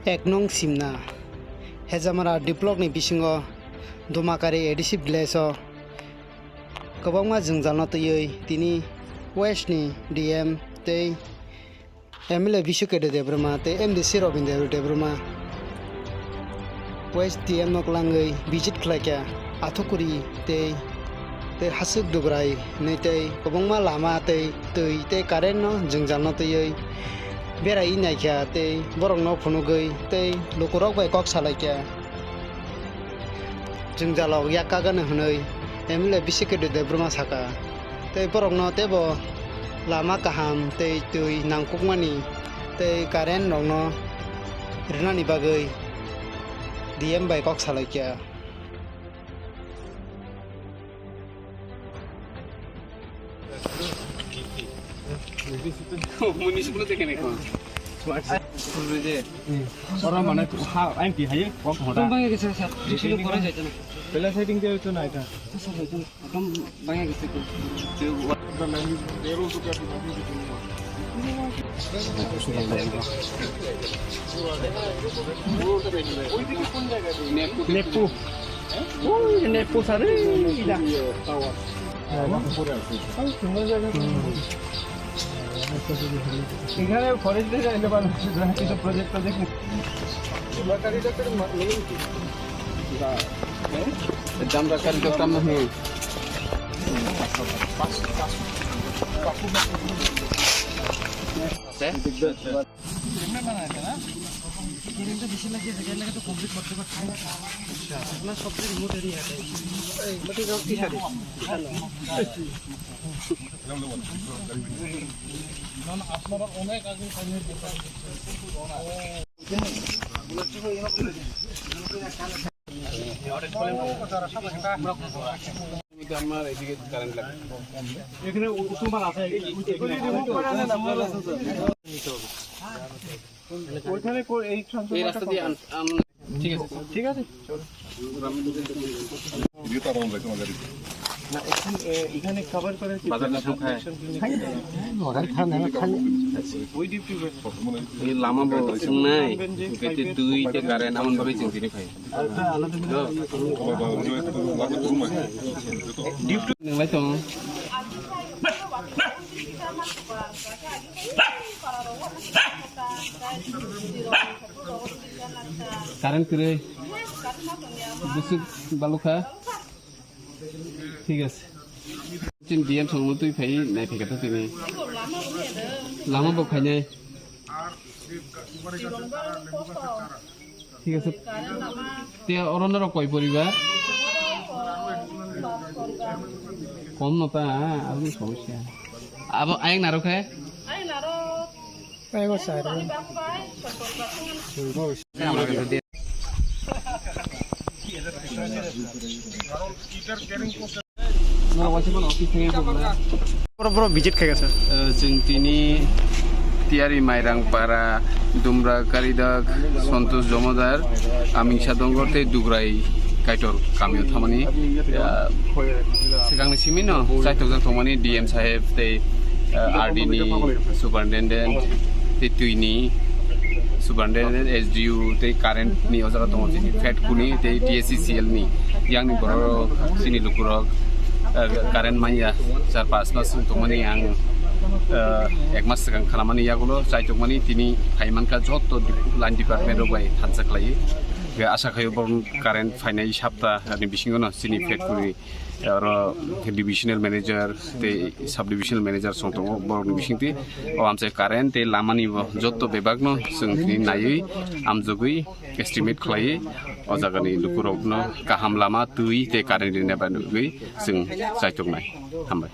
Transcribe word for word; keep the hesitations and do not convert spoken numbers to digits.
Ek nong simna, Hejamara D block ni bisingo Dumakari A D C village o kwbangma jwngjalno twiwi tini West ni D M tei M L A Bishu Kedo Debbarma tei M D C Robindra Debbarma West D M no kwlangwi visit khlaikha Athukuri tei tei Hasuk Dugrai hinwi tei kwbangma lama tei twi tei current no jwngjalno twiwi berai naikha tei borokno phunugwi tei lukurok bai kok salaikha. Jwngjalo yak kagano hwnwi M L A Bishu Kedo Debbarma saka. Tei borokno teibo lama kaham tei twi nangkukmani tei current rokno rwnani bagwi D M bai kok salaikha. Ora mana ha, aim ki hai, kok hoda. Bang ya kisa sa, jisi lo kora jai tana. Pela setting ke to na ka. Sa sa jai tana. Ekdom bang ya kisa ko. Nepu. Ui, nepu sare, ida. এখানে forest design বানাচ্ছে, যারা কিছু project project. জামরা কারি করতাম না, হুম। আমার এদিকে কারেন্ট লাগে। এখানে উ-, উত্তম আছে। ওইখানে কো-, এই এই রাস্তা দিয়ে আন-, আন-, ঠিক আছে। ঠিক আছে। না, এখানে, এ, এখানে কভার করে কি? বাজার না খায়। এই লামা বো নাই, দুই তে কারেন্ট এমন ভাবে চিনতে পাই। Nang lai tong. Current kwrwi. Bwswk balukha. Thik ase. Chin D M songno twi phai nai phai kha tini. Lama bo khainai. Thik ase. Te oro norok koi poribar? Kom no ta, aro ni somosya. Abo ayang narok hai? Ayang narok. Ayang sar. Boro, boro visit khai gasa. Eh, chwng tini Tiyari Mairang Para, Dumra Karidak, Santosh Jomodar, Amingsa Dongor tei Dugrai Kaitor kamio thamani, eh, swkangni simi no chaitok jak tongmani D M saheb tei, eh, R D ni superintendent tei twini superintendent, S D O tei current ni o jaga tongo chini Fed kuni tei T S C C L ni. Yang ni borok chini lukurok, eh, current manya char pas mas tongmani ang, eh, ek mas swkang khanamani yagulo chaitok mani tini phai mankha joto line department rok bai thansa khlai. Asa khaio borok current phainai sapta ni bisingo no chini Fed kuni oro divisional manager tei sub divisional manager song tongo, borokni bisingtwi o amchai current tei lamani bo jotto bebakno chwng tini naiwi amjogwi estimate khlaiwi o jagani lukurokno kaham lama twi tei current rina bagwi chwng chaitok nai. Hambai.